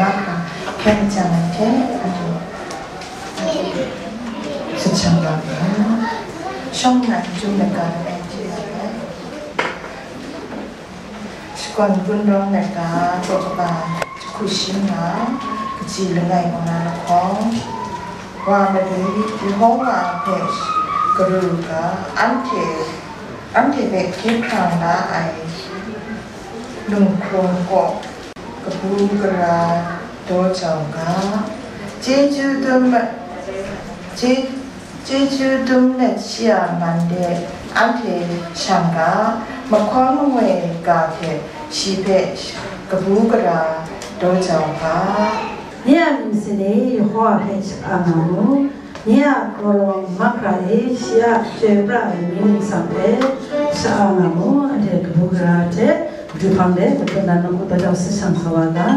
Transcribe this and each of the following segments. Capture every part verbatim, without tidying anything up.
Hkyen hkyen ai hte, anhte sahchang wa ga, shawng nnan n-, chyum laika langai hte nga ai. Shakawn Gun Rawng laika, daw kaba jahku shi nga, kaji langai kaw na lahkawng, wa madu, Yehova hpe karu ga, anhte, anhte hpe hkye hkrang la ai lunghkrung kaw, kabu gara daw jau ga, chyeju dum, chye-, chyeju dum let shi a man de anhte shang ga, mahkawn mangwi ga hte shi hpe kabu gara daw jau ga. Nye a myit masin e, Yehova hpe shaka nga mu. Nye a galaw ai mahkra e, shi a chyoi pra ai amying ningsang hpe shaka nga mu. Anhte kabu gara hte madu hpang de madu nan nawku taw jau sahchang sa wa ga.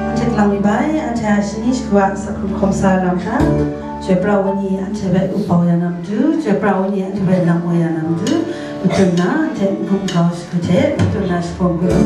Anhte lang mi bai, anhte a shani shagu a sakhkrum hkawm sa lam hta, Chyoi pra ai wenyi anhte hpe up bau ya na matu, Chyoi pra ai wenyi anhte hpe lam woi ya na matu, matun na anhte n-gun grau shagu hte, matun na shapawng gun ai.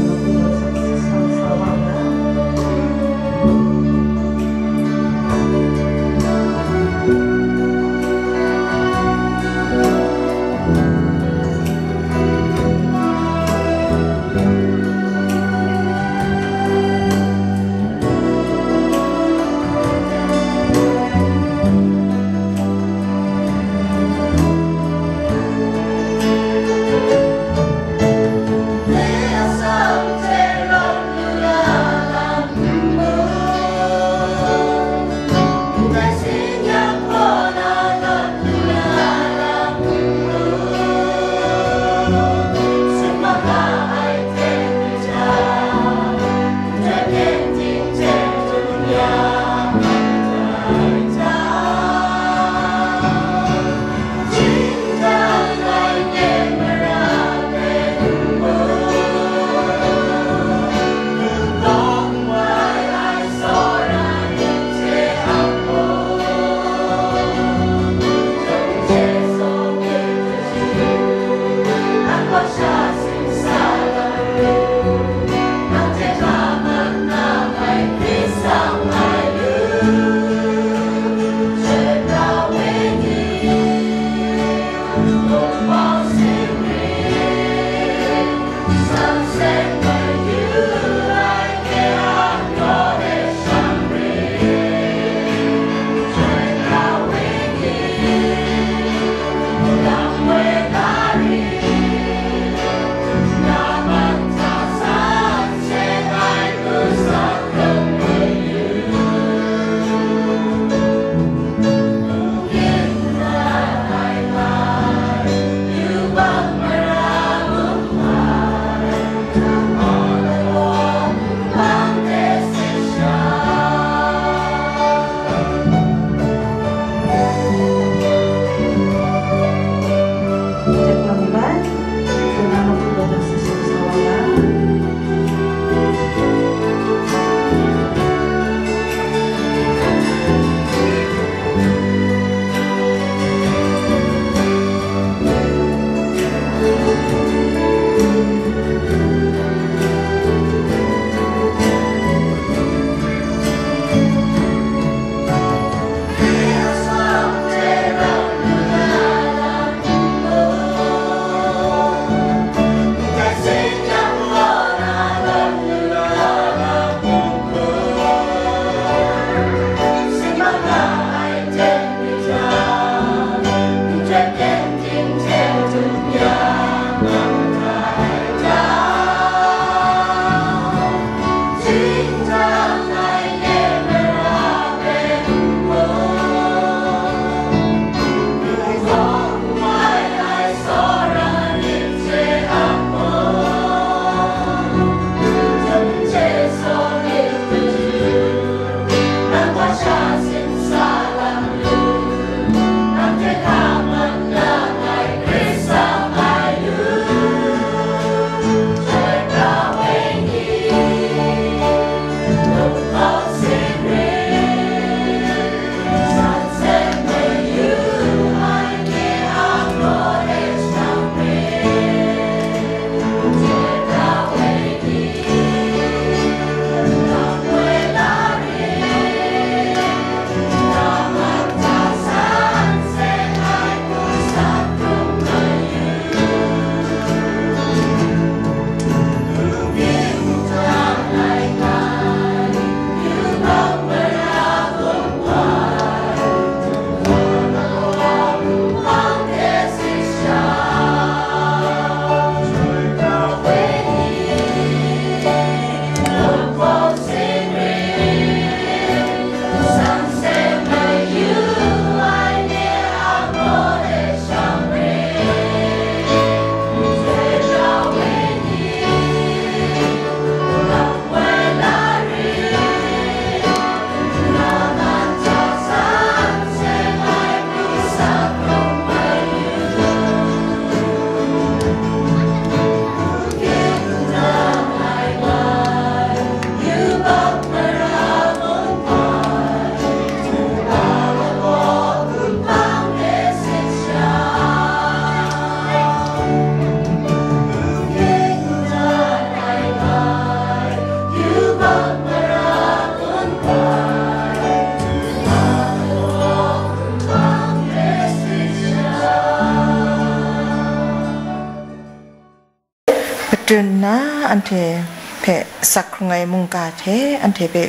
Patun nna anhte hpe sak hkrung ai mungga hte anhte hpe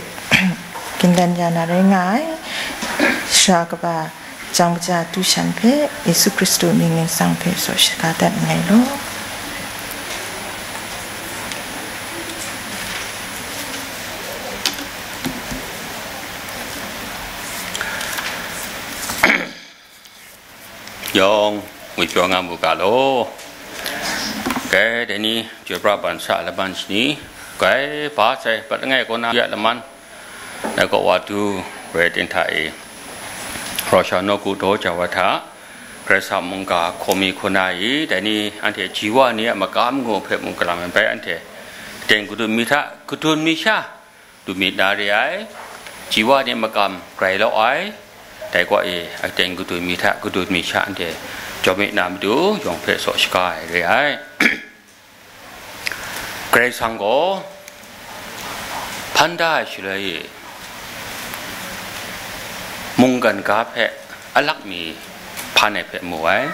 gindan ya na rai nga ai. Sara kaba jang kaja du shan hpe Yesu Hkristu mying ningsang hpe tsaw shaga dat nngai law. Yawng ngwi pyaw nga mu ga law. Kai, dai ni, chyoi pra ban sa laman shani, kai, ba sai, pat langai kaw na ya laman, na kaw wa du, rai ting hta e, raw sha nawku daw ja wa hta, Karai Kasang mungga hkaw mi hku na i, dai ni, anhte ji wa ni a makam ngu hpe mung galam ai bai, anhte teng kadun mi hta, kadun mi sha, du myit na re ai, ji wa ni makam grai law ai, dai gaw e, aten kadun mi hta kadun mi sha anhte jawm myit na matu yawng hpe tsaw shaga ai re ai. Karai Kasang gaw hpan da ai shaloi e, mungkan ga hpe alak mi hpan ai hpe mu ai.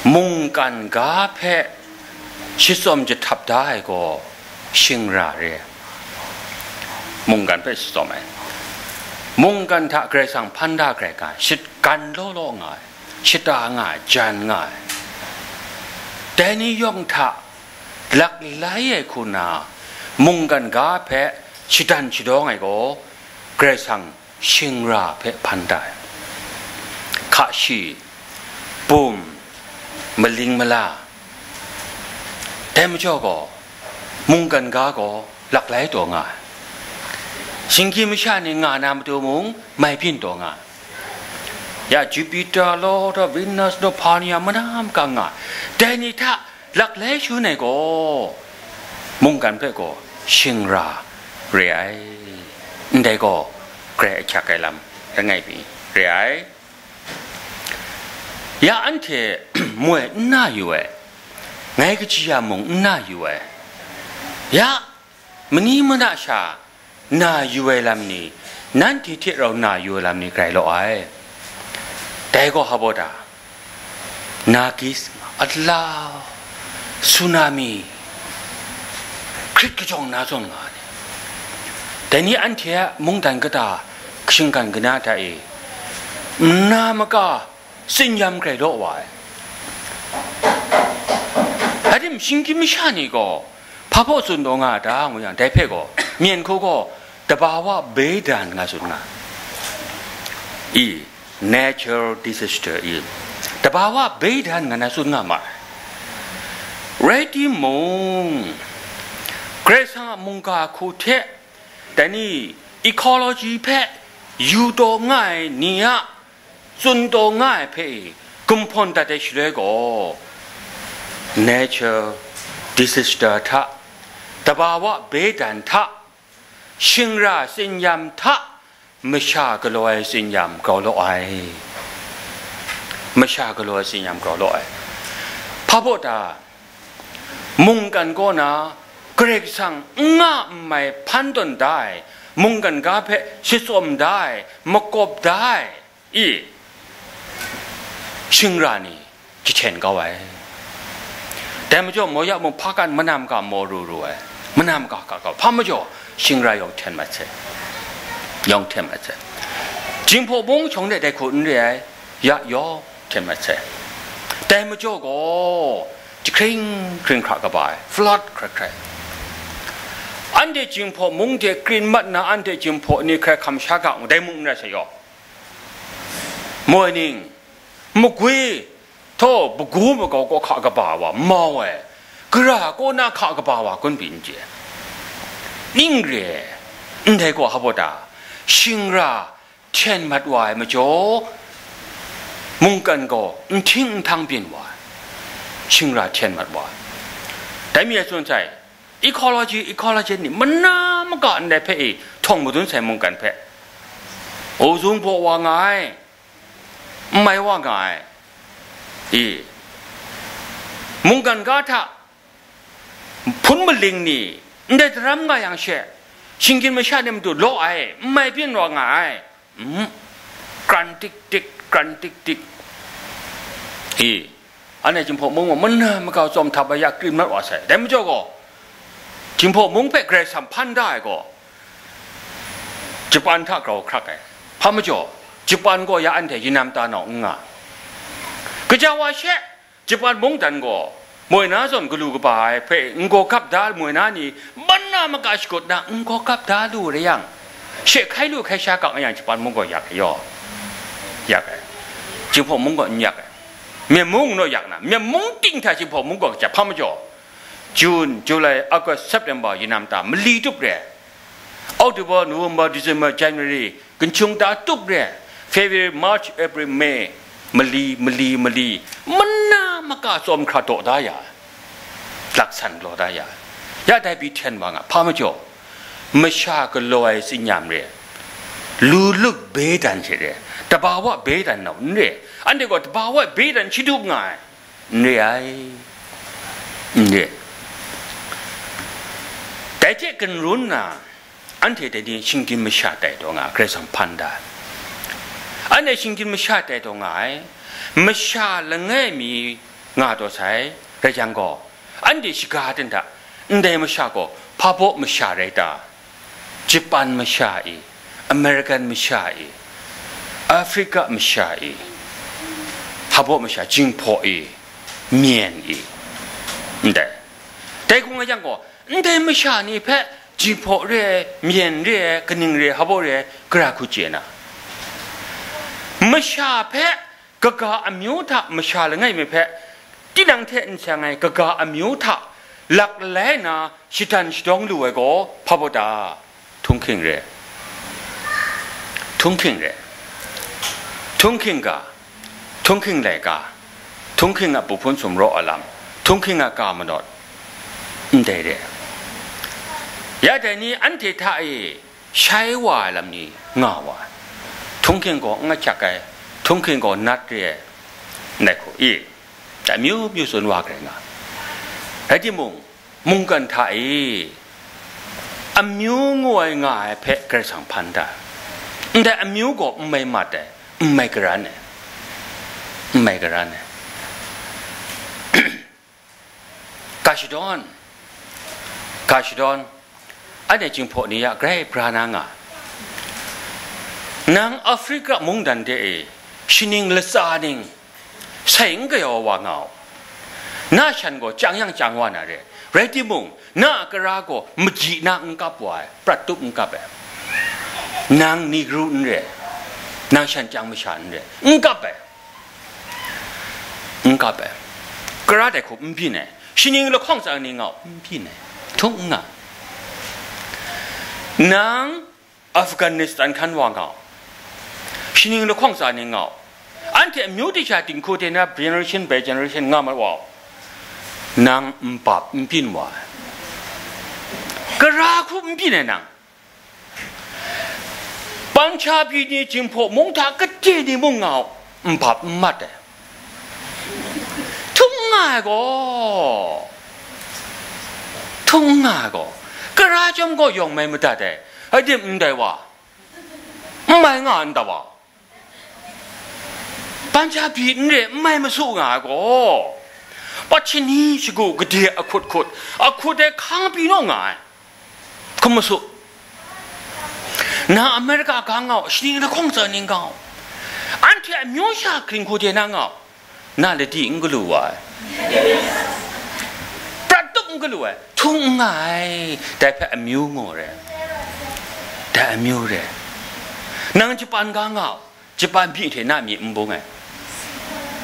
Mungkan ga hpe shitsawm jahtap da ai gaw, shingra re ai. Mungkan hpe shitsawm ai. Mungkan hta Karai Kasang hpan da grai ga, shitgan law law nga ai, shata nga ai, jan nga ai. Dai ni yawng hta laklai ai hku na, mungkan ga hpe shadan shadawng ai gaw, Karai Kasang shingra hpe hpan da ai. Hka shi, bum, maling mala, dai majaw gaw, mungkan ga gaw laklai taw nga ai. Shinggyim masha ni nga na matu mung, mai byin taw nga ai. Ya Jupiter law, Venus law, hpa ni a manam kang nga ai. Dai ni hta laklai shangun ai gaw, mungkan hpe gaw shingra re ai, ndai gaw, grai ahkyak ai lam langai mi re ai. Ya anhte moi n na yu ai, ngai kaji ya mung n na yu ai, ya mani mana sha na yu ai lam ni, nanhte hte rau na yu ai lam ni grai law ai. Dai gaw hpa baw ta, nagis, alau, tsunami, hkrit kajawng na zawn nga ai. Dai ni anhte a mungdan kata, shinggan kana hta e, nna maka, tsin-yam grai law wa ai. Hpa tim shinggyim masha ni gaw, hpa baw tsun taw nga a ta, ngu yang, dai hpe gaw, myen hku gaw, tabawa beidan nga tsun nga. I, natural disaster i, tabawa beidan nga na tsun nga ma ai. Rai timung, Karai Kasang a mungga hku hte, dai ni, ecology hpe yu taw nga ai ni a, tsun taw nga ai hpe i, gumhpawn dat ai shaloi gaw, natural disaster hta, tabawa beidan hta, shingra tsin-yam hta, masha galaw ai tsin-yam grau law ai. Masha galaw ai tsin-yam grau law ai. Hpa baw ta, mungkan kaw na, Karai Kasang n nga n mai hpan tawn da ai, mungkan ga hpe shitsawm da ai, makawp da ai, i, shingra ni jahten kau ai. Dai majaw, maw ya mung, hpa kan manam ga maw ru ru ai, manam ga ga kau, hpa majaw, shingra yawng hten mat sai, yawng hten mat sai. Jinghpaw mung shawng de dai hku n re ai, ya yawng hten mat sai. Dai majaw gaw, jahkring hkring hkra kaba ai, flood hkrai hkrai. Anhte Jinghpaw mung de krin mat na, anhte Jinghpaw ni hkrai hkam sha ga ngu, dai mung n rai sa yaw. Moi ning, magwi, htaw, bagu magau kaw hka kaba wa mau ai, gara kaw na hka kaba wa kun pyi n chye. Ning re, ndai gaw hpa baw ta, shingra hten mat wa ai majaw, mungkan gaw nhting nhtang byin wa ai, shingra hten mat wa ai. Dai mi a tsun sai, ecology, ecology ni mana maka ndai hpe e htawng madun sai mungkan hpe, ozone baw wa nga ai, n mai wa nga ai, i, mungkan ga hta hpun maling ni ndai daram nga yang she, shinggyim masha ni matu law ai, n mai byin wa nga ai, mm, kran tik tik, kran tik tik, i, Anhte Jinghpaw mung gaw mana maka tsawm htap ai ya krim mat wa sai. Dai majaw gaw, Jinghpaw mung hpe Karai Kasang hpan da ai gaw, Japan hta grau hkrak ai. Hpa majaw, Japan gaw ya anhte yin nam ta nau n nga. Kaja wa she, Japan mungdan gaw moi na zawn galu kaba ai hpe n-gaw gap da moi na ni, mana maka shakut na n-gaw gap da lu rai yang, she hkai lu hkai sha kang yang Japan mung gaw yak ai yaw. Yak ai. Jinghpaw mung gaw n yak ai. Myen mung naw yak na, myen mung ting hta Jinghpaw mung gaw kaja hpa majaw, June, July, August, September yin nam ta mali tup re. October, November, December, January, ginchung ta tup re, February, March, April, May, mali, mali, mali, mana maka tsawm hkra daw da ya, laksan galaw da ya, ya dai pyi hten wa nga, hpa majaw, masha galaw ai tsinyam re, lu luk bedan hte re, tabawa bedan nau n re, anhte gaw tabawa bedan shatup nga ai. N re ai. N re. Dai hte kan run nna, anhte dai ni shinggyim masha tai taw nga ai, Karai Kasang hpan da ai. Anhte shinggyim masha tai taw nga ai, masha langai mi nga taw sai, rai yang gaw, anhte shaga ten hta, ndai masha gaw hpa baw masha rai ta? Japan masha i, American masha i, Africa masha i, hpa baw masha, Jinghpaw i, Myen i, ndai. Dai hkung a yang gaw, ndai masha ni hpe Jinghpaw re ai, Myen re ai, kaning re ai, hpa baw re ai, gara hku chye na? Masha hpe kaga amyu hta masha langai mi hpe, tinang hte n seng ai kaga amyu hta lak lai na shadan shadawng lu ai gaw hpa baw ta? Htunghking re. Htunghking re. Htunghking ga, htunghking laika, htunghking a pu hpun sumraw a lam, htunghking a ka manawt, ndai re. Ya dai ni anhte hta e shai wa ai lam ni nga wa ai. Htunghking gaw n ahkyak ai, htunghking gaw nat re ai, ndai hku i, dai myu myu tsun wa kare nga. Rai timung, mungkan hta e amyu ngu ai nga ai hpe Karai Kasang hpan da ai. Ndai amyu gaw n mai mat ai, n mai karan ai, n mai karan ai. Ga shadawn, ga shadawn, anhte Jinghpaw ni ya grai bra na nga. Nang Africa mungdan de e shaning latsa ning sai n gayau wa nga u. Na shan gaw chyang yang chyang wa na re, rai timung, na a kara gaw maji na n kap wa ai, prat tup n kap ai. Nang Negro n re, nang shan chyang masha n re, n kap ai. N kap ai. Kara dai hku n byin ai. Shaning lahkawng tsa ni nga u, n byin ai. Htung n nga. Nang Afghanistan hkan wa nga u. Shaning lahkawng tsa ni nga u. Anhte amyu de sha dinghku de na generation by generation nga mat wa u. Nang n bap n byin wa ai. Kara hku n byin ai nang. Punjabi ni Jinghpaw mung hta kade ni mung nga u, n bap n mat ai. Htung n nga ai gaw, htung n nga ai gaw, kara chyawm gaw yawng mai madat ai, rai tim ndai wa, n mai nga ai nta wa? Punjabi n re n mai masu nga ai gaw, Pachini shagu gade ahkut hkut, ahkut ai hkang pyi naw nga ai. Hkum masu. Na America ga nga u, shaning lahkawng tsa ning ga u. Anhte amyu sha hkring hku de na nga u. Na ladi n galu wa ai. Prat tup n galu ai. Htung n nga ai. Dai hpe amyu ngu re. Dai amyu re. Nang Japan ga nga u. Japan myi hte na myi n bung ai.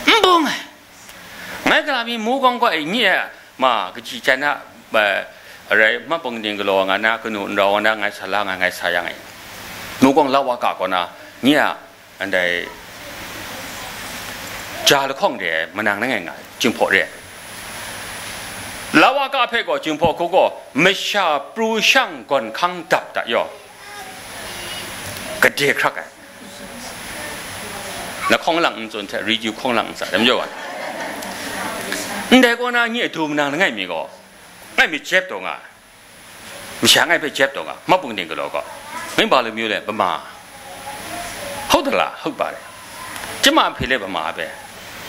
N bung ai. Ngai gala mi mu kawng gaw e, nye a ma kaji jan a, ba, arai, mapung ning galaw nga na, kanu n rau nga na, ngai sa la nga, ngai sa yang e. Mu kawng la wa ka kaw na, nye a, ndai, ja lahkawng de ai, manang langai nga ai, Jinghpaw re ai. La wa ka hpe gaw, Jinghpaw hku gaw, masha pru shang gawn hkang dap da yaw. Gade hkrak ai. Lahkawng lang n tsun hte, review hkawng lang n sa, dai majaw ai. Ndai kaw na nye du manang langai mi gaw, ngai mi jep taw nga ai. Masha ngai hpe jep taw nga, mapung ting galaw gaw. Ngai ba lu myu le, bama. Hau da la, hau ba le. Chyama hpe le bama hpe.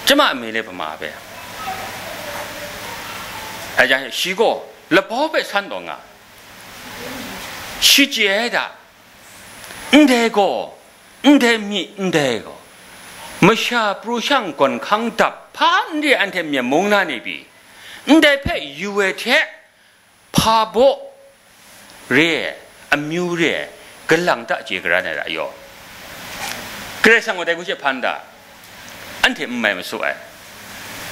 Chyama me le bama hpe. Aja shi gaw labau hpe san taw nga, shi chye ai da, ndai gaw, ndai mi, ndai gaw, masha pru shang gawn hkang dap hpa n re anhte myen mung na ni pyi, ndai hpe yu ai hte, hpa baw re ai, amyu re ai, galang ta chye karan ai ra yaw. Karai Kasang gaw dai hku she hpan da, anhte n mai masu ai.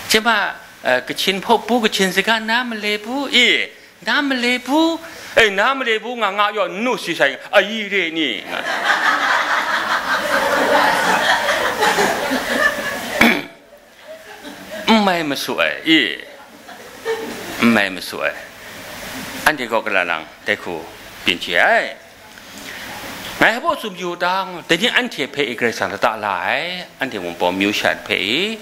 Chyima, eh, Kachin hpawp pu Kachin saga na male pu, e, na male pu, e, na male pu nga nga yaw, nnu si sai, ayi re ni, nga. N mai masu ai, e, n mai masu ai. Anhte gaw kala lang dai hku byin chye ai. Ngai hpa tsun yu dang, dai ni anhte hpe i Karai Kasang lata la ai, anhte Wunpawng myu sha hpe i,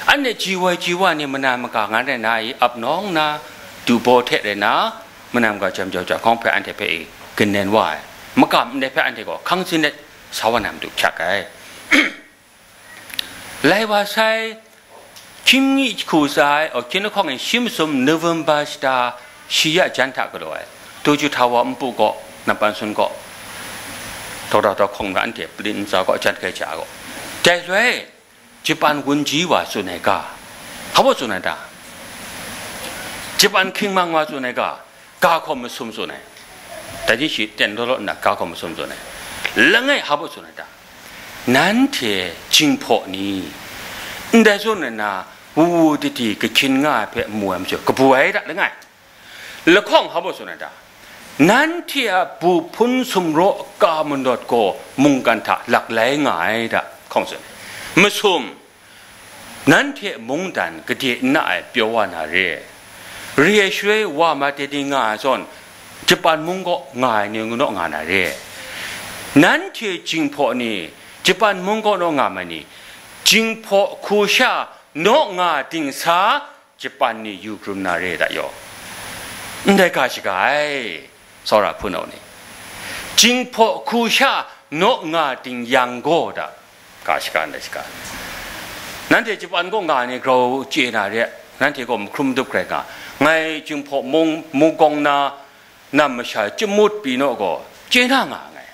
anhte ji wai ji wa ni mana maka nga rai na i, ap nawng na, du baw hte rai na, mana maka jam jau jahkawng hpe anhte hpe i, gannen wa ai. Makam ndai hpe anhte gaw hkang zin let sa wa na matu hkyak ai. Lai wa sai, hkying mi hku tsa ai, o, hkying lahkawng e shi masum November shata shi ya jan hta galaw ai, Toju Tower npu gaw, Nampan Sun gaw, Doctor Daw Hkawng na anhte palin ntsa gaw jan hkrai ja gaw. Dai loi, Japan wunji wa tsun ai ga, hpa baw tsun ai ta? Japan hkying mang wa tsun ai ga, ga hkawm masum tsun ai. Dai ni shi ten law law nna ga hkawm masum tsun ai. Langai hpa baw tsun ai ta? Nanhte Jinghpaw ni, ndai zawn nna, wu wu didi kahkyin nga ai hpe mu ai majaw, kabu ai da langai. Lahkawng hpa baw tsun ai ta? Nanhte a bu hpun sumraw ka manawt gaw mungkan hta laklai nga ai da, hkawng tsun ai. Masum, nanhte mungdan gade n na ai pyaw wa na re. Re ai shaloi wa ma de ni nga ai zawn, Japan mung kaw nga ai ni, naw nga na re. Nanhte Jinghpaw ni, Japan mung kaw naw nga ma ni, Jinghpaw hku sha naw nga dingsa, Japan ni yu hkrum na re da yaw. Ndai ga shaga ai, tsawra hpunau ni. Jinghpaw hku sha naw nga ding yang gaw da, ga shaga ndai shaga. Nanhte Japan kaw nga ni grau chye na re, nanhte gaw mahkrum dup hkrai nga. Ngai Jinghpaw mung, mung kawng na, nam masha chyamut pyi naw gaw, chye na nga nngai.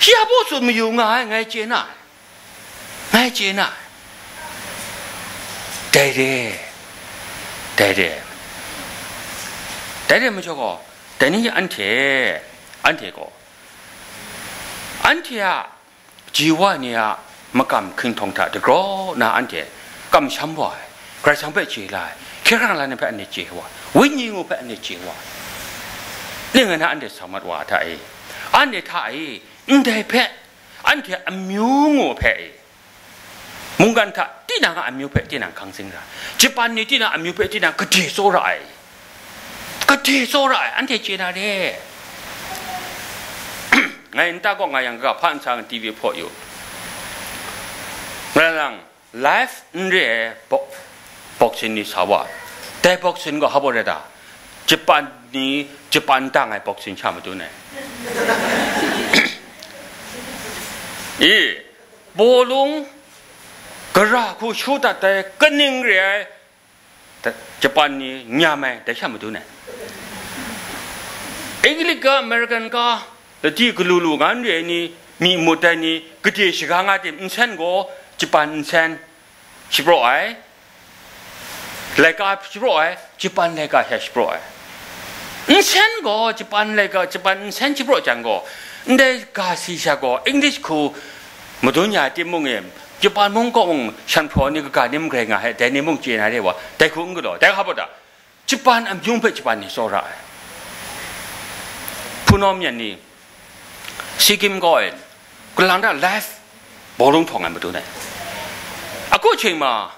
Shi a baw tsun mayu nga ai, ngai chye na ai. Ngai chye na ai. Dai re, dai re, dai re majaw gaw, dai ni anhte, anhte gaw, anhte a ji wa ni a makam hkinhtawng hta dagraw na anhte kamsham wa ai, Karai Kasang hpe chye la ai, hkye hkrang la ni hpe anhte chye wa ai, wenyi ngu hpe anhte chye wa ai. Ning ai na anhte sa mat wa hta e, anhte hta e, ndai hpe, anhte amyu ngu hpe e, mungkan hta tinang a amyu hpe tinang hkang zing ra, Japan ni tinang amyu hpe tinang gade tsawra ai, gade tsawra ai, anhte chye na re. Ngai nta kaw nga yang, kaga hpa nsa T V hpaw yu, ngai lang live n re ai bok-, boxing ni sa wa, dai boxing gaw hpa baw rai ta? Japan ni, Japan dang ai boxing sha madun ai. E, bawlung gara hku shu dat ai, kaning re ai, Japan ni nyam ai, dai sha madun ai. English ga, American ga, lati galu lu nga n re ai ni, mi mut ai ni, gade shaga nga tim nsen gaw, Japan nsen shapraw ai, laika shapraw ai, Japan laika sha shapraw ai. Nsen gaw Japan laika, Japan nsen shapraw jang gaw, ndai ga si sha gaw English hku madun ya ai timung e, Japan mung kaw mung shan hpraw ni kaga ni mung grai nga ai, dai ni mung chye na re wa, dai hku n galaw, dai hpa baw ta? Japan amyung hpe Japan ni tsawra ai. Hpunau myen ni, Sikkim kaw e, kalang ta live bawlung htawng ai madun ai. Aku hkying ma,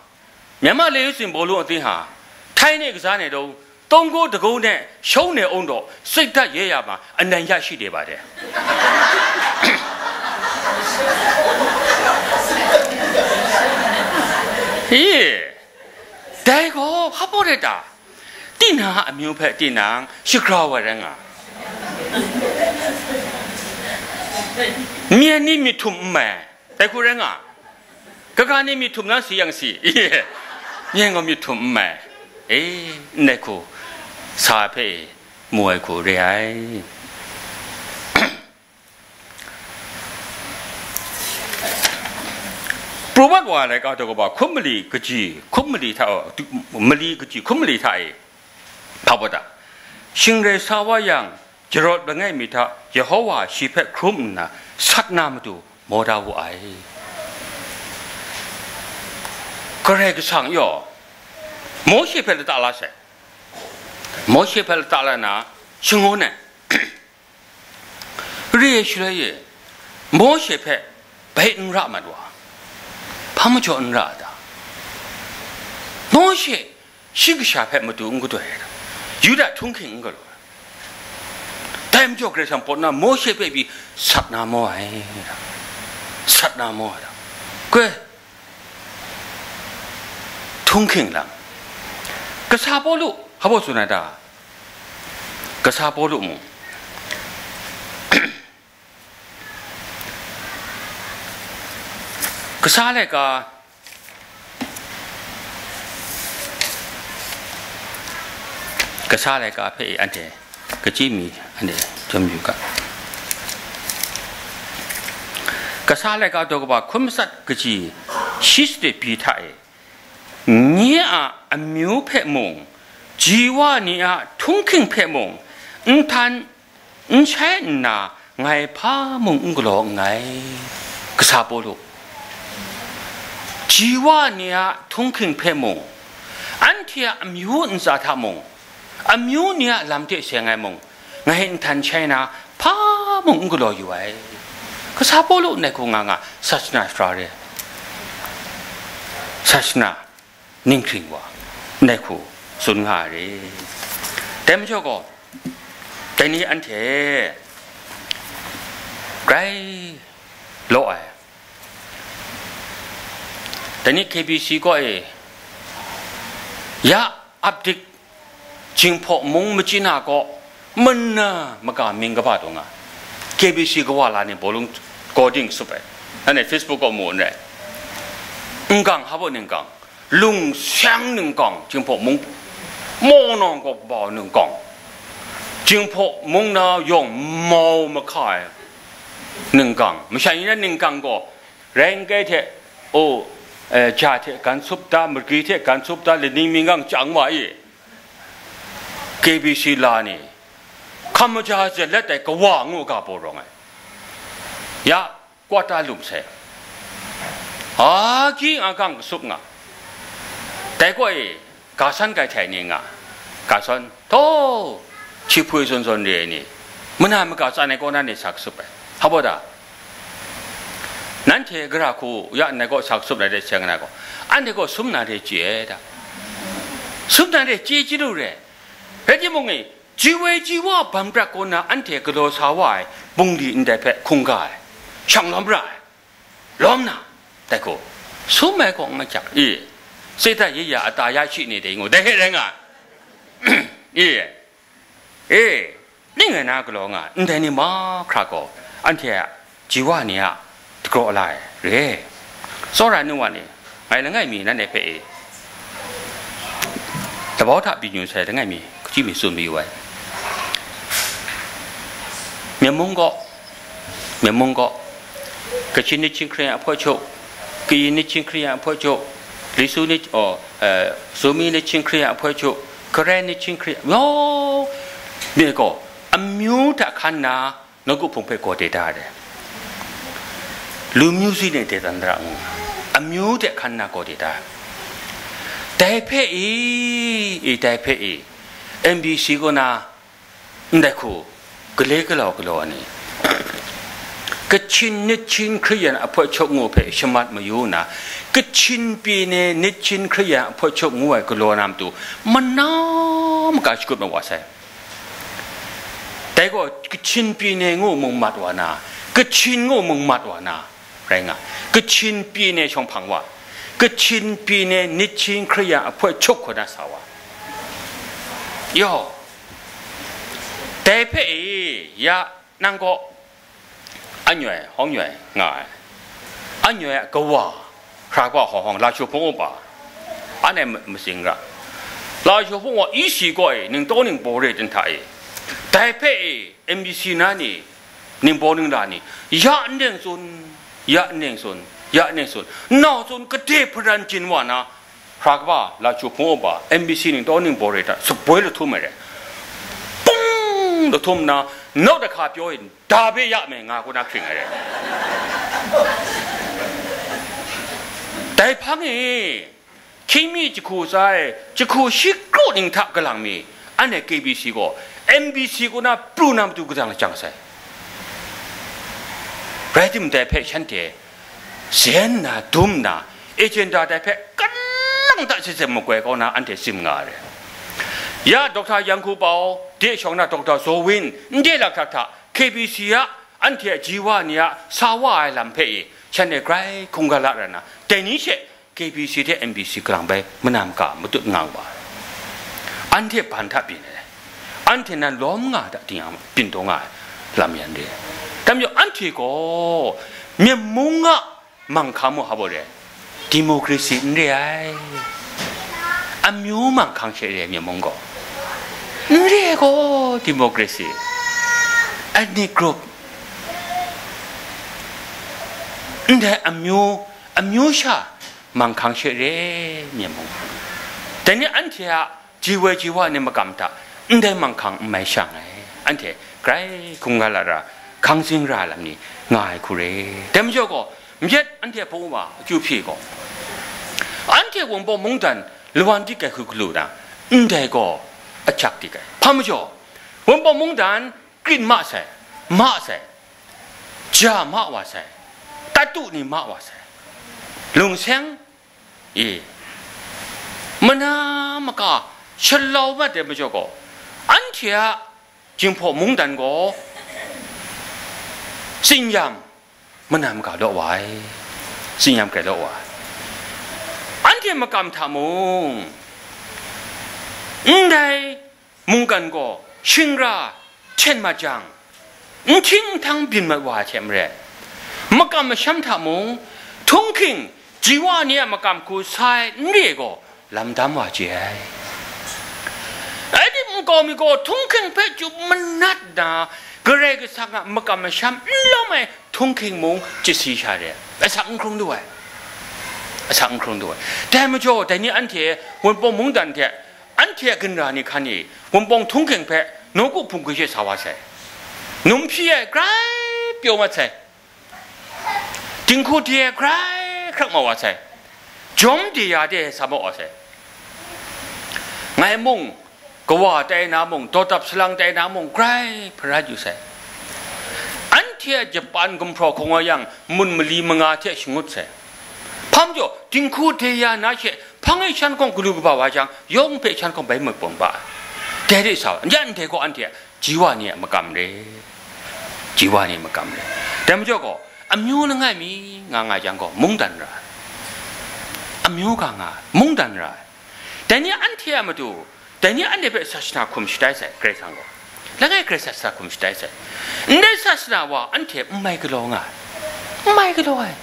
Myanmar le yu tsin bawlung ating hta, Thai ne kaza ne dau, tawng gaw dagaw ne, shawng ne awng daw, tsik dat ye ya ma, anan ya shi de ba de. He, dai gaw hpa baw rai ta? Tinang a amyu hpe tinang shagrau ai rai nga. Myen ni myit htum n mai, dai hku rai nga. Kaga ni myit htum na si yang si, myen gaw myit htum n mai. E, ndai hku, sa hpe mu ai hku re ai. Pru mat wa ai laika daw kaba hkum mali kaji, hkum mali hta, mali kaji, hkum mali hta e, hpa baw ta? Shing rai sa wa yang, jarawt langai mi hta Yehova shi hpe hkrum nna, sat na matu maw da wu ai. Karai Kasang yaw Mawshe hpe lata la sai. Mawshe hpe lata la na, shangun ai. Re ai shaloi e, Mawshe hpe bai n ra mat wa, hpa majaw n ra a ta? Mawshe shi kasha hpe matu n kadoi ai ta? Yuda htunghking n galaw ai. Dai majaw Karai Kasang pawt na Mawshe hpe pyi sat na maw ai ta? Sat na maw ai ta? Koi, htunghking lam. Kasa Pawlu, hpa baw tsun ai ta? Kasa Pawlu mung, kasa laika, kasa laika hpe anhte kachyi mi, anhte jawm yu ga. Kasa laika daw kaba hkun matsat kaji shi shadit pyi hta e, nye a amyu hpe mung, ji wa ni a htunghking hpe mung, n htan n shai nna, ngai hpa mung n galaw nngai. Kasa Pawlu, ji wa ni a htunghking hpe mung, anhte a amyu ntsa hta mung, amyu ni a lam hte seng ai mung, ngai n htan shai na, hpa mung n galaw yu ai. Kasa Pawlu ndai hku nga nga, sasana sara re, sasana ninghkring wa, ndai hku tsun nga ai re. Dai majaw gaw, dai ni anhte grai law ai. Dai ni K B C kaw e, ya, ap dik, Jinghpaw mung machyin a kaw, mana maka mying kaba taw nga, K B C kawa la ni bawlung kaw ding sup ai. Anhte Facebook kaw mu n rai. Ngang hpa baw ninggang, lung seng ninggang, Jinghpaw mung, maw nang kaw kaba ninggang, Jinghpaw mung na yawng mau mahka ai ninggang, masha ni na ninggang gaw, rai n kai hte, o, eh, ja hte gan tsup da, magri hte gan tsup da, laning minggang chyang wa i, K B C la ni, hkam maja zalet ai kawa ngu ga baw rawng ai. Ya, kwata lum sai. Agyi agam kasup nga. Dai kaw e, ga san kai htai ni nga, ga san, htaw, hpyi hpoi zawn zawn re ai ni, mana maka tsan ai kaw na ni sa kasup ai. Hpa baw ta? Nanhte gara hku ya ndai kaw sa kasup na de seng na gaw, anhte gaw sum na de chye ai ta? Sum na de chye chyalu re. Rai timung e, ji woi ji wa bam prat kaw na anhte galaw sa wa ai bungli ndai hpe hkungga ai, shang lawm ra ai, lawm na, dai gaw, sum ai kaw n majak i, Satan ye ya ata ya shi ni dai ngu, dai hte rai nga i, e, ning ai na galaw nga ndai ni mahkra gaw, anhte a ji wa ni a dagraw la ai re. Tsawra nu wa ni, ngai langai mi nanhte hpe e, labau hta byin yu sai langai mi, kachyi mi tsun mayu ai. Myen mung gaw, Myen mung gaw, Kachin Nihchying Hkriyan Apoi Chuk, Kayin Nihchying Hkriyan Apoi Chuk, Lisu Nihchying, oh, eh, Zomi Nihchying Hkriyan Apoi Chuk, Karen Nihchying Hkriyan, yaw, myit gaw, amyu hta hkan na, nawku hpung hpe gaw de da ai. Lu myu si ne de dan da ra ngu, amyu hte hkan na gaw de da ai. Dai hpe i, i, dai hpe i, M B C kaw na, ndai hku, gale galau galaw ai ni, Kachin Nihchying Hkriyan Apoi Chuk ngu hpe shamat mayu nna, Kachin pyi ni Nihchying Hkriyan Apoi Chuk ngu ai galaw na matu, mana maka shakut mat wa sai. Dai gaw Kachin pyi ni ngu mung mat wa na, Kachin ngu mung mat wa na, rai nga, Kachin pyi ni shawng hpang wa, Kachin pyi ni Nihchying Hkriyan Apoi Chuk hku na sa wa. Yaw, dai hpe e, ya, nang gaw anyoi, hawng nyoi nga ai, anyoi a kawa, hkra kaba hawng hawng, la shu hpung upa, anhte ma-, matsing ra. Lashaw hpung wa E C kaw e ningtawng ningbaw re ten hta e, dai hpe e M B C na ni, ningbaw ningla ni, ya n teng tsun, ya n teng tsun, ya n teng tsun, nau tsun kade hparan jin wa na, hpra kaba Lashaw hpung wa M B C ningtawng ningbaw re hta saboi lahtum ai re. Pung lahtum na, nau da hka pyaw e, da be ya me nga kaw na hkring ai re. Dai hpang e, hkying mi jahku tsa e, jahku shi kru ning hta kalang mi, anhte K B C gaw M B C kaw na pru na matu kadang lajang sai. Rai timung, dai hpe shanhte zen na, dum na, agenda dai hpe kalang ta setse makoi kau na anhte tsim nga ai re. Ya Doctor Yang Ku Pau, de shawng na Doctor Zaw Win, ndai lakhta hta K B C a, anhte a ji wa ni a sa wa ai lam hpe e, shanhte grai hkungga la ra na, dai ni she K B C hte M B C kalang bai mana maka matut nga wa ai. Anhte ban hta byin ai, anhte nan lawm nga hta ting yang byin taw nga ai lam yan re. Dai majaw, anhte gaw Myen mung a manghkang mu hpa baw re, democracy n re ai. Amyu manghkang she re ai Myen mung gaw. N re ai gaw, democracy, ethnic group, ndai amyu, amyu sha manghkang she re ai Myen mung. Dai ni anhte a ji woi ji wa ni makam hta ndai manghkang n mai shang ai, anhte grai hkungga la ra, hkang zing ra ai lam ni nga ai hku re. Dai majaw gaw, myit anhte hpung wa akyu hpyi gaw, anhte Wunpawng mungdan lawan dik ai hku galu na, ndai gaw ajak dik ai. Hpa majaw, Wunpawng mungdan krin ma sai, ma sai, ja ma wa sai, tatu ni ma wa sai, lungseng e, mana maka shalau mat ai majaw gaw, anhte a Jinghpaw mungdan gaw tsin-yam mana maka law wa ai, tsin-yam grai law wa ai. Anhte makam hta mung, ndai mungkan gaw shingra hten mat jang, nhting nhtang byin mat wa ai hte maren, makam masham hta mung, htunghking ji wa ni a makam hku sa ai n re ai gaw, lam dam wa chye ai. Rai tim, nkau mi gaw htunghking hpe chyum manat na, Karai Kasang a makam masham n lawm ai htunghking mung chyasi sha re ai, asak n hkrung du ai, asak n hkrung du ai. Dai majaw, dai ni anhte Wunpawng mungdan hte anhte a ginra ni hkan e Wunpawng htunghking hpe nawku hpung hku she sa wa sai, num hpyi ai grai pyaw mat sai, dinghku de ai grai hkrak ma wa sai, jawm de ya de sa ma wa sai. Ngai mung, kawa tai na mung, dawdap salang tai na mung, grai hparat yu sai. Anhte a Japan gumhpraw hkawng wa yang, mun mali manga hte shangut sai. Hpa majaw, dinghku de ya na she, hpang e shan hkawng galu kaba wa jang, yawng hpe shan hkawng bai mat pawng ba ai. Dai de sa, yan dai gaw anhte a ji wa ni a makam re, ji wa ni a makam re. Dai majaw gaw, amyu langai mi nga nga jang gaw, mungdan ra ai. Amyu ga nga ai, mungdan ra ai. Dai ni anhte a matu, dai ni anhte hpe sasana hkum shatai sai, Karai Kasang gaw. Langai Karai sasana hkum shatai sai. Ndai sasana wa anhte n mai galaw nga ai, n mai galaw ai.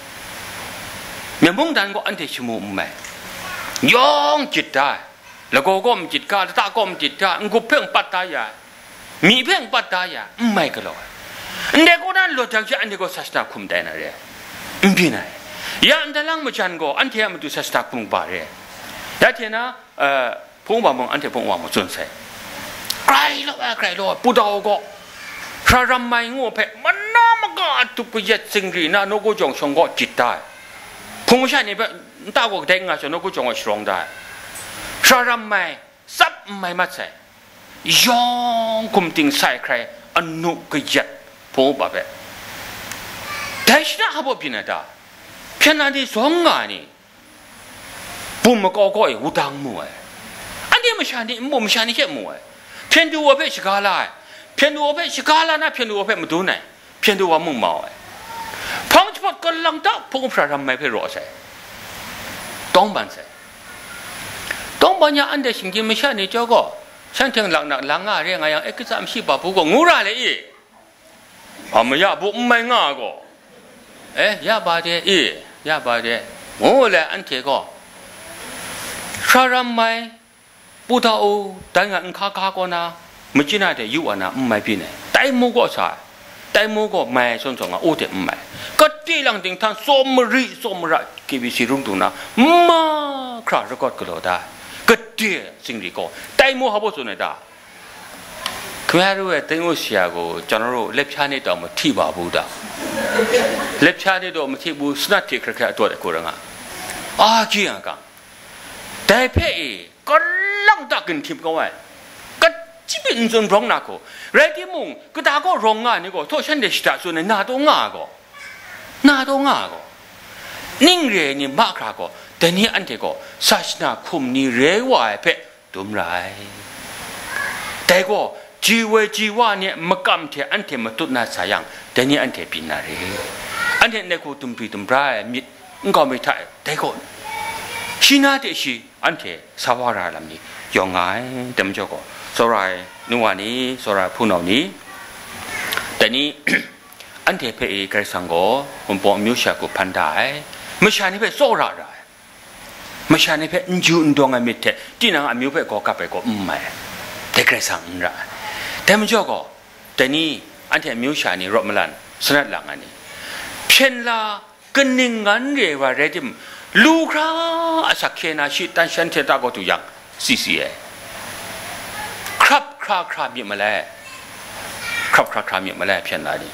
Myen mungdan gaw anhte shamu n mai, yawng jit da ai. Lagaw gaw majit ga, lata gaw majit ga, n-gup hpe n pat da ya ai, myi hpe n pat da ya ai, n mai galaw ai. Ndai kaw na lawt jang she anhte gaw sasana hkum tai na re ai, n byin ai. Ya ndalang majan gaw anhte a matu sasana hkum kaba re ai. Ya hte na, eh, hpung wa mung, anhte hpung wa mung tsun sai. Grai law ai, grai law ai, Pudau gaw, Hpra Ram Mai ngu hpe mana maka a tup kayat zingri na nawku jawng shawng gaw jit da ai. Hpung masha ni hpe nta gaw kadai n nga shawng, nawku jawng gaw sharawng da ai. Hpra Ram Mai tsap n mai mat sai, yawng hkum ting sai hkrai anu kayat hpung upa hpe. Dai shana hpa baw byin ai ta? Hpyen na ni zawng nga ai ni, bum makau kaw e wudang mu ai. Anhte masha ni, nbum masha ni hte mu ai. Hpyen du wa hpe shaga la ai. Hpyen du wa hpe shaga la na, hpyen du wa hpe madun ai. Hpyen du wa mung mau ai. Hpang jahpawt kalang ta hpung hpra ram mai hpe raw sai, tawng ban sai. Tawng ban yang anhte shinggyim masha ni chyawm gaw, shanhte laknak lang nga re nga yang, e, kata mashi ba bu gaw ngu ra le i? A, maya bu n mai nga gaw, e, ya ba de i, ya ba de, ngu le anhte gaw, hpra ram mai, Pu ta u, dai nga nhka hka kaw na, machyin a hte yu wa na n mai byin ai. Tai mu gaw sa ai, tai mu gaw mai ai zawn zawn nga, u hte n mai. Kade lang dinghtan tsawm mari, tsawm mara, K B C rung dung na, mahkra rakawt galaw da ai. Kade zingri gaw, tai mu hpa baw tsun ai ta? ခင်ဗျားတို့ရဲ့ သိန်းအိုဆရာကို ကျွန်တော်တို့ လက်ဖျားနဲ့တောင် မထိပါဘူးတာ။ လက်ဖျားနဲ့တော့ မထိဘူး။ စနတ်ထေခရခက်အတွက်ကိုယ်တိုင်က အာကြီးအောင်က ဒိုင်ဖက်အီ ကလောက်တကင်ထင်ကောင်းဝဲ ကကြည့်ပြီး အင်ဇွန်ရောင်းနာကို ရဲတိမုံ ကတားကော ရောင်းငါနေကော ထိုရှန်တဲ့ ရှိတာဆိုနေ နာတော့ငါကော နာတော့ငါကော နင့်ရဲနေ မခရာကော တနည်းအန်တေကော စာစနာခုမ်နီ ရဲဝါဖက် တုမ်ရၢႆ။ ဒဲကဵု ជីဝေជីဝါ နဲ့ မကမ်ထဲအန်ထဲ မတုတ်နာစာယင် တနည်းအန်ထဲ ပညာရေး အန်ထဲ နဲ့ ကို တုမ်ပြီ တုမ်ပြား မြစ် ငေါမီထ ဒဲကဵု ရှိနာတဲ့ ရှိ အန်ထဲ ဆဝရလမ်နီ ယောင်ငိုင် တမကျော်ကော စောရၢႆ နူဝါနီ စောရၢႆ ဖူနောင်နီ တနည်း အန်ထဲ ဖဲ့ ဂရိတ်ဆန်ကော ဝန်ပေါ် မျိုးရှာကို ဖန်တား မရှာနေ ဖဲ့ စောရၢႆ မရှာနေ ဖဲ့ အင်ဂျူအင်ဒေါ်ငါ မြစ်ထဲ တိနံအမျိုး ဖဲ့ ကောကပ် ပဲ ကော အမး တဲ ကြဲဆန် ရာ တဲ မကျော်ကော တနည်း အန်ထဲ မျိုးရှာနေ ရော့မလန် စနတ်လာ ငါ နေ ဖျင်လာ ကနင်ငန်း ရဲဝါ ရဲတိမ် လူခရာ အစခဲနာ ရှိ တန်ရှန် ထဲ တကောတူ ယံ စီစီ အဲ ခရပ် ခရာ ခရာ မြစ် မလဲ ခရပ် ခရာ ခရာ မြစ် မလဲ ဖျင်လာ နေ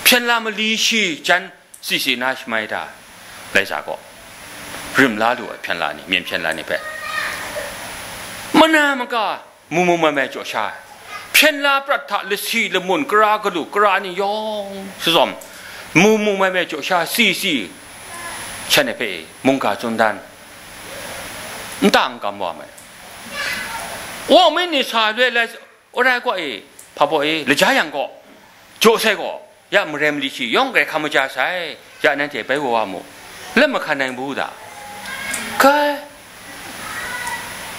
ဖျင်လာ မလီ ရှိ ကျန် စီစီ နာ ရှမိုင်း တာ လဲ စာ ကော ရင် လာ လူ အ ဖျင်လာ နေ မြင် ဖျင်လာ နေ ဖဲ မနမက မူမူမဲမဲ ကြော်ရှာ ဖျင်လာ ပြတ် ထ လစီ လမွန် ကရာ ကလူ ကရာ နီ ယောင် စဇွမ် မူမူမဲမဲ ကြော်ရှာ စီစီ ချက် နေ ဖဲ မုန်ကာ စွန်ဒန် အတန်ကမ်ဝါ မဲ အိုမင်း နေ စာ လွဲ လဲ အိုရဲ ကော အီ ဖာ ဖော် အီ လကြား ယံ ကော ကျိုးစဲ ကော ယ မရဲမလီ ချီ ယောင် ဂဲ ခမကြ ဆိုင် ယ နန်း ထဲ ပဲ ဝဝ မို့ လက်မခံနိုင်ဘူးသာ ကဲ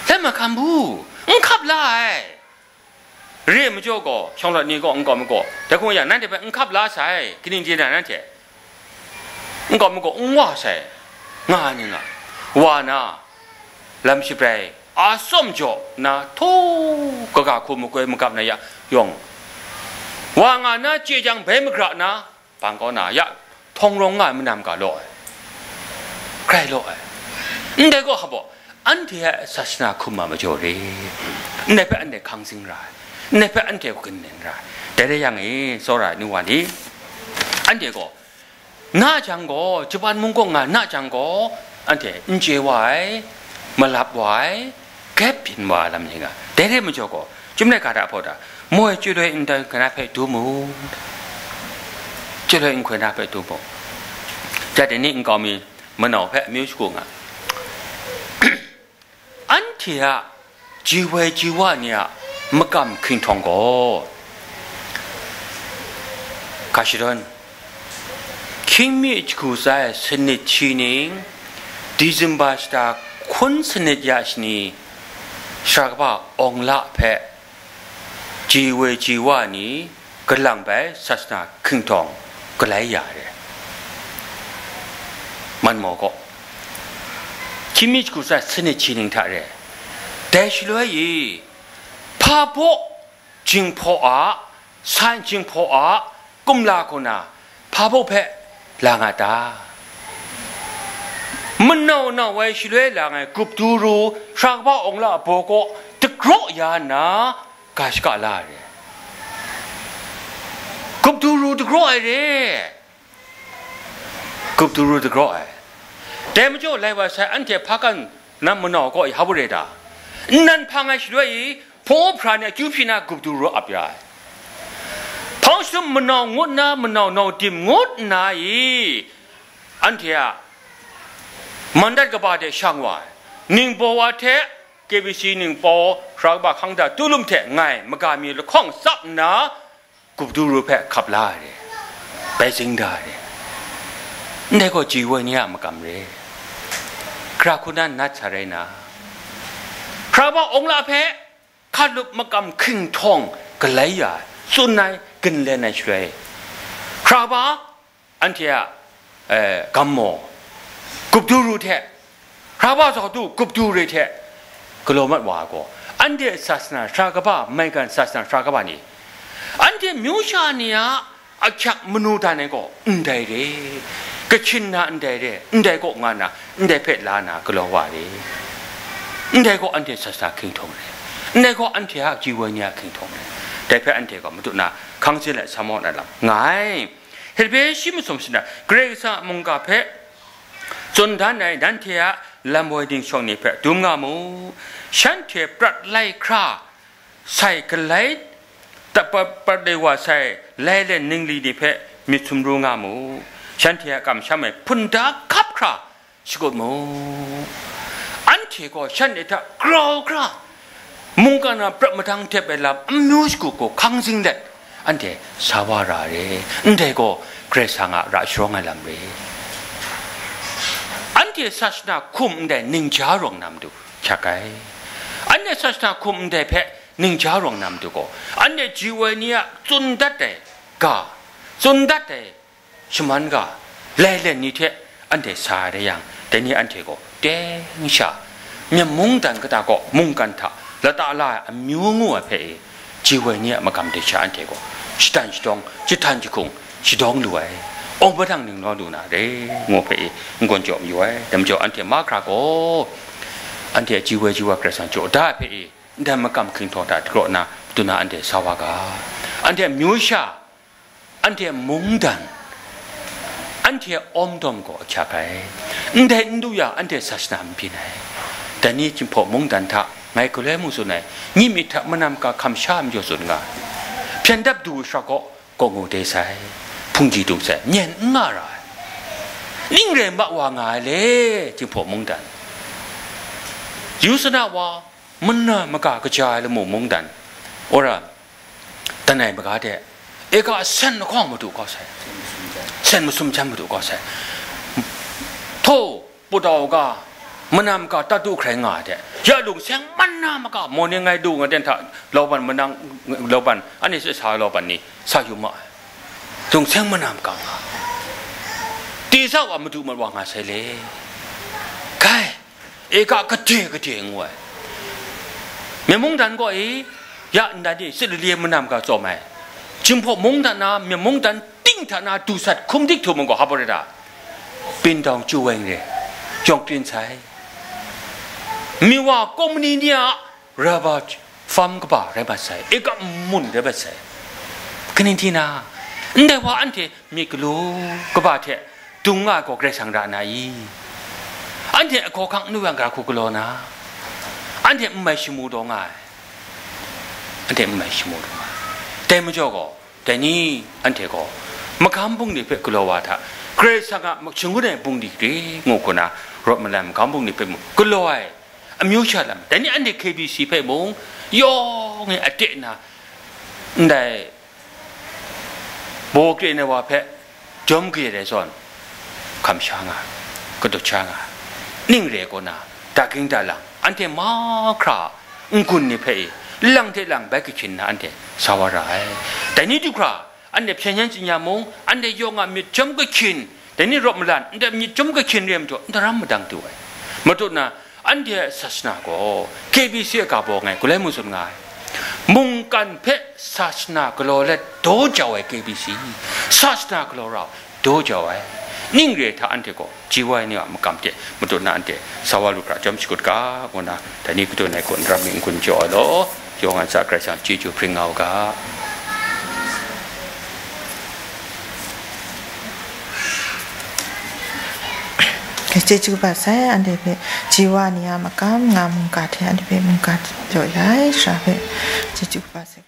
လက်မခံဘူး ငခပ်လာ အဲ ရေ မကျော် ကော ရှောင်းလတ် နေ ကော ငကော မ ကော တခွန် ယ နန်း ထဲ ပဲ ငခပ်လာ ဆိုင် ကနင် ကျေ နန်း ထဲ ငကော မ ကော ငဝ ဆိုင် ငါ နေ ငါ ဝါ နာ လမ်း ရှိ ပြဲ အစွမ် ကြော် နာ ထိုး ကက ခု မကွဲ မကပ် နာ ယ ယောင် ဝါ ငါ နာ ကြေ ကျင် ဘဲ မကြ နာ ပန် ကော နာ ယ ထောင်ရောင် ငါ မနမ် က လော ကြိုက် လော အဲ အန်တဲ ကော ဟ ဘို့ အန်တဲ အ စာစနာ ခုမ မကျော် ရဲ အန်တဲ ဖဲ အန်တဲ ခန်းစင် ရ အန်တဲ ဖဲ အန်တဲ ကို ကနင် ရ တဲ ရဲ ယံ င စောရၢႆ နူဝါ နီ အန်တဲ ကော နာ ကျင် ကော ဂျပန် မုန် ကော ငါ နာ ကျင် ကော အန်တဲ အင်ကျေ ဝါ အဲ မလပ် ဝါ အဲ ကဲ ပျင် ဝါ လမ် နီ ငါ တဲ ရဲ မကျော် ကော ကျုံး လဲ က တာ အ ဖော် တာ မွဲ ကျိုး လွဲ အင်တန် က န ဖဲ တူ မူ ကျိုး လွဲ အင် ခွဲ န ဖဲ တူ မူ ကျ တဲ နီ အင် ကော မီ မ နောင် ဖဲ အ မျိုး စ ကို ငါ အန်ထေ အ ជីဝေជីဝါ နီ အ မကမ် ခိင် ထောင် ကော က ရှ တွန် ခင်း မြစ် ချ ကူ စ ဲ စ နစ် ချီ နီ ဒီဇင်ဘာ စ တာ ခွန် စ နစ် ယ ရှ နီ ရှ က ဘ အောင် လ ဖဲ ជីဝေជីဝါ နီ ကလမ် ပဲ စာစနာ ခိင် ထောင် ကလဲ ယ ရဲ မန် မော် ကော ခင်း မြစ် ချ ကူ စ ဲ စ နစ် ချီ နီ ထ ရဲ တဲ ရှ လွဲ ယ ဖ ဘို့ ကျင် ဖော် အ ဆိုင် ကျင် ဖော် အ ကုမ် လ ခု နာ ဖ ဘို့ ဖဲ လ င တာ မ နောင် နောင် ဝဲ ရှ လွဲ လ င ကုပ် တူ ရူ ရှ က ဘ အောင် လ အ ဘို့ ကော တ ကြော့ ယ နာ က ရှ က လ ရဲ ကုပ် တူ ရူ တ ကြော့ အဲ ရဲ ကုပ် တူ ရူ တ ကြော့ အဲ တဲ မကျော် လဲ ဝဲ ဆိုင် အန်တဲ ဖ ကန် န မ နောင် ကော ယ ဟ ဘို့ ရဲ တာ န န ဖ င ရှ လွဲ ယ ဖော် ဖ ရ နီ ကျူ ဖ နီ ကုပ် တူ ရူ အ ပြ အဲ ဖော် ရှ မ နောင် ငုတ် န မ နောင် နောင် တင် ငုတ် န ယ အန်တဲ အ မန်ဒတ် က ဘ တဲ ရှ ဝ အဲ န င် ပော် ဝ ထဲ KBC န င် ပော် ရှ က ဘ ခ တာ တူ လုမ် ထဲ င မ က မ လ ခေါင် စပ် န ကုပ် တူ ရူ ဖဲ ခပ် လ ရဲ ပဲ စ င် တာ ရဲ န တဲ ကော ជីဝေ နီ အ မကမ် ရဲ ကြ ခု န န စ ရဲ န ရှ က ဘ အောင် လ ဖဲ ခပ် လုပ် မကမ် ခိင် ထောင် ကလဲ ယ စွန် န ကင် လဲ န ရှ ရဲ ရှ က ဘ အန်တဲ အ အဲ ကမ် မော် ကုပ် တူ ရူ ထဲ ရှ က ဘ စီၤ တူ ကုပ် တူ ရူ ထဲ galaw mat wa ai gaw, anhte sasana sara kaba, maigan sasana sara kaba ni, anhte myu sha ni a ahkyak manu dan ai gaw ndai re, Kachin na ndai re, ndai gaw nga na, ndai hpe la na galaw wa re, ndai gaw anhte sasana hkinghtawng re, ndai gaw anhte a ji woi ni a hkinghtawng re. Dai hpe anhte gaw madu na hkang sin let sa maw na lam nga ai. Hte hpe shi masum shana, Karai Kasang a mungga hpe tsun dan ai nanhte a lam woi ningshawng ni hpe dum nga mu. Shanhte prat lai hkra sai galai, tapa prat lai wa sai lailen ningli ni hpe myit sumru nga mu. Shanhte a kamsham ai hpunda hkap hkra shakut mu. Anhte gaw shanhte hta grau hkra mungkan a prat madang dep ai lam amyu shagu gaw hkang zing let, anhte sa wa ra re, ndai gaw Karai Kasang a ra sharawng ai lam re. Anhte sasana hkum ndai ningja rawng na matu hkyak ai. Anhte sasana hkum ndai hpe ningja rawng na matu gaw, anhte ji woi ni a tsun dat ai ga, tsun dat ai shaman ga, lailen ni hte anhte sa ai rai yang, dai ni anhte gaw teng sha, myit mungdan kata kaw mungkan hta lata la ai amyu ngu ai hpe e, ji woi ni a magam de sha anhte gaw shadan shadawng, jahtan jahkung shadawng lu ai, awng padang ning law lu na re, ngu hpe e, n-gun jaw mayu ai. Dai majaw anhte mahkra gaw, anhte a ji woi ji wa Karai Kasang jaw da ai hpe e, ndai makam hkinghtawng hta dagraw nna, madu na anhte sa wa ga, anhte a myu sha, anhte a mungdan, anhte a awmdawm gaw ahkyak ai. Ndai n du yang, anhte sasana n byin ai. Dai ni Jinghpaw mungdan hta ngai galoi mung tsun ai, nyi myit hta manam ga hkam sha majaw tsun nga ai. Hpyen dap du ai shara gaw, gaw ngu de sai, hpunggi dung sai, myen n nga ra ai. Ning rai ma wa nga ai le, Jinghpaw mungdan. Yu sana wa, mana maga kaja ai lamu mungdan, ora, danai maga de, eka sen lahkawng madu kau sai, sen masum jan madu kau sai. Htaw, pudau ga, manam ga, tatu hkrai nga ai de, ya lungseng mana maga, morning ngai du nga den hta, lauban manang, lauban, ani se sa lauban ni, sa yu ma ai. Lungseng manam ga nga, tisa wa madu mat wa nga sai le. Kai, eka kade kade ngu ai. Myit mungdan gaw e, ya ndan ni sit lali manam ga tsawm ai. Jinghpaw mungdan na, myit mungdan ting hta na du sat hkum dik htum gaw hpa rai ta? Pindawng chyu weng re, yawng pyin sai. Miwa kawmni ni a raba fam kaba rai mat sai, eka mun rai mat sai. Kaning hti na, ndai wa anhte myit galu kaba hte dung nga ai gaw Karai Kasang ra na i? Anhte a hkawhkang nu yang gara hku galaw na, anhte n mai shamu taw nga ai, anhte n mai shamu taw nga ai. Dai majaw gaw, dai ni anhte gaw magam bungli hpe galaw wa hta, Karai Kasang a shangun ai bungli re ngu hku na, rawt malan magam bungli hpe mung galaw ai amyu sha lam, dai ni anhte K B C hpe mung yawng e a te na, ndai baw kre na wa hpe jawm kayat ai zawn, hkam sha nga, kadut sha nga, ning re kaw na, daking dalang, anhte mahkra n-gun ni hpe e, lang hte lang bai kahkyin na anhte sa wa ra ai. Dai ni du hkra, anhte hpyen yan tsin ya mung, anhte yawng a myit jawm kahkyin, dai ni rawt malan, anhte myit jawm kahkyin re ai majaw, n daram madang du ai. Matut na, anhte a sasana gaw K B C a ga baw ngai galoi mung tsun nga ai. Mungkan hpe sasana galaw let daw jau ai K B C, sasana galaw rau daw jau ai. Ning re hta anhte gaw G Y N A a makam hte matut na anhte sa wa lu hkra jawm shakut ga, ngu na, dai ni kadu nai kun ram mi n-gun jaw ai law, yawng a ntsa Karai Kasang chyeju hpring nga u ga. Chyeju kaba sai, anhte hpe G Y N A a makam nga mungga hte anhte hpe mungga jaw ya ai, sara hpe chyeju kaba sai.